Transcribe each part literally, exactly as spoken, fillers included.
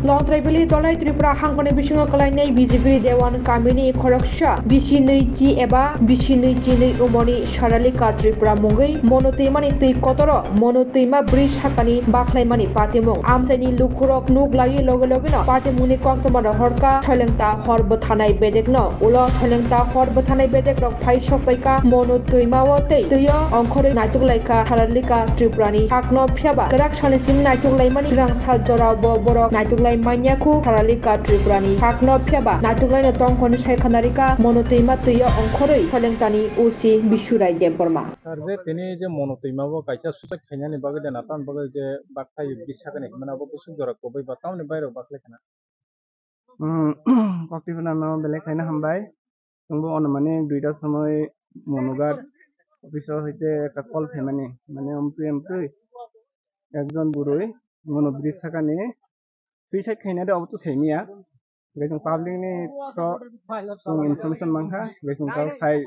Longtraibili Dolai Tripura hangkoni bisingo kalainai Bijigiri Dewan kamini khoroksa bisi nui chi eba bisi nui chi nui umorni Saralika Tripura mungwi Monu twimani twi kotoro Monu twima bridge sakani bakhlaimani patimung. Amchaini lukurok nuk laiwi loge logeno patimungni koktwma rohorkha Soilengta hor bwthanai bedekno. Ulo Soilengta hor bwthanai bedekrok phai sokpaikha Monu twimao tei twio ongkhorwi naituklaikha Saralika Tripurani hakno, phiyaba kwrak salni simi naituklaimani swrang sal jorao bo borok naituklai manya khu Saralika Tripurani hakno, phiyaba naituklaino tongkhorni sai khanarikha Monu twima twio ongkhorwi Soilengtani O C Bishurai Debbarma. Sir, je tini je Monu twima bo kaisa suicide khainani bagwi de na, tamni bagwi je bakthai bisakani hwnmani abo bwswk jora kubui ba tamni bairok bakhlai khna? Hmm, kokti phano belai khaina hambai. Chwngbo ono mani duita somoi Monughat office o hoite ekta call phaimani, mane omtwi omtwi ekjon bwrwi Monu bridge sakani suicide khaina de obo to saimanya. Hwnkhe chwng public ni through chwng information mankha, hwnkhe chwng kok khai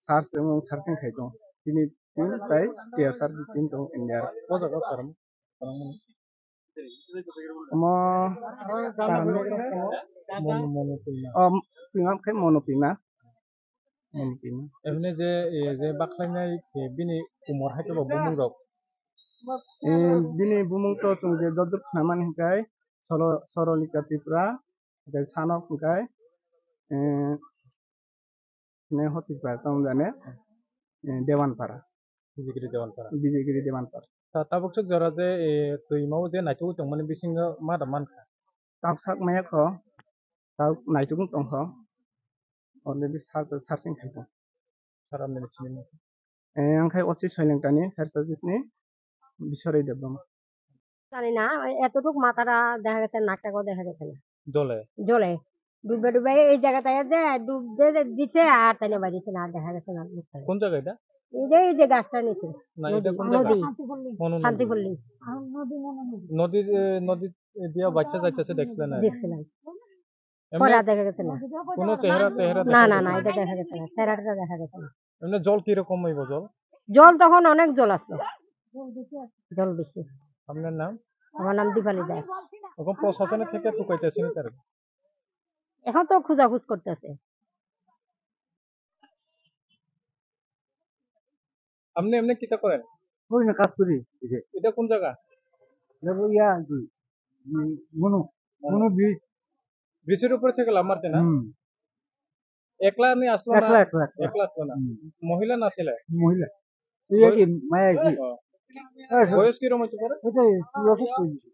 search, searching khai tongo. Tini team tai T S R team tongo India. O jaga sir, Omo Monu, Monu twima. O, twima khe Monu twima. Monu twima. Emne je, e, je bakhlainai, e, bini umor hai to bumung rok. E, bini bumung to chwng je dodor khnamani hwnkhe Soro-, Sorolika Tripura, hwnkhe sanok hwnkhe, e, ne hoti pa tong jane, eh, Dewanpara. Bijigiri Dewanpara. Bijigiri Dewanpara. Ta tabuk suk jora je, eh, twimao je naitugwi tongmani bisingo ma da mankha? Tabuk sak maya kho, tabuk naitugwi tongkho. Already sa-, sa-, searching khaikha. Sir, apni sini mo? Eh, ang khai O C Soilengtani, fire service ni Bishorai Debbarma. জানি না, এতটুক মাথাটা দেখা গেছে, নাকটাকেও দেখা গেছে না। জলে? জলে। ডুবে ডুবে এই জায়গাটায় যে ডুব দিয়ে যে দিছে, আর তাই না বাড়িতে না দেখা গেছে না মুখটা। কোন জায়গা এটা? এই যে, এই যে গাছটা নিচে। না, এটা নদী, কোন জায়গা? নদী। মনু নদী। শান্তিপল্লী। নদীর, এ, নদীর দিয়া বাচ্চা যাইতেছে দেখছিলেন না? দেখছিলাম। এমনি পড়া দেখা গেছে না। কোনো চেহারা টেহারা না, দেখা না, গেছে না, না? এটা দেখা গেছে না, চেহারাটা দেখা গেছে না। এমনি জল কিরকম হইব জল? জল তখন অনেক জল আছে, জল বেশি। আপনার নাম? আমার নাম দীপালি দাস। এখন প্রশাসনের থেকে তো কইতেছেন তার? এখন তো খোঁজাখুঁজ করতেছে। আপনি এমনি কিতা করেন? ওই না কাজ করি, এই যে। এটা কোন জায়গা? এটা ওই ইয়া, কি, উম, মনু, মনু। মনু ব্রিজ। ব্রিজের উপরে থেকে লাফ মারছে না? হুম। একলা নি আসলো না? একলা, একলা, একলা। একলা আসলো না? হুম। মহিলা না ছেলে? মহিলা। ইয়া বয়স কি, মায়া কি? ও। হ্যাঁ, হ্যাঁ। বয়স কিরকম হইতে পারে? এটা কি অসুখ হয়েছে?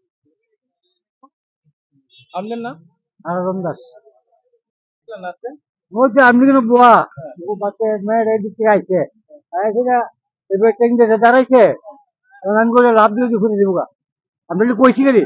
আপনার নাম? আরাধন দাস। আসলেন আজকে? ওই যে আপনি কেন বোয়া? হ্যাঁ। ও বাচ্চা মেয়ের এই দিক থেকে আইছে। আইছে না, এবার ট্রেন দিয়ে দাঁড়াইছে। তখন আমি বলে লাভ দিয়ে ঘুরে দিব গা। আমরা একটু কইছি রে।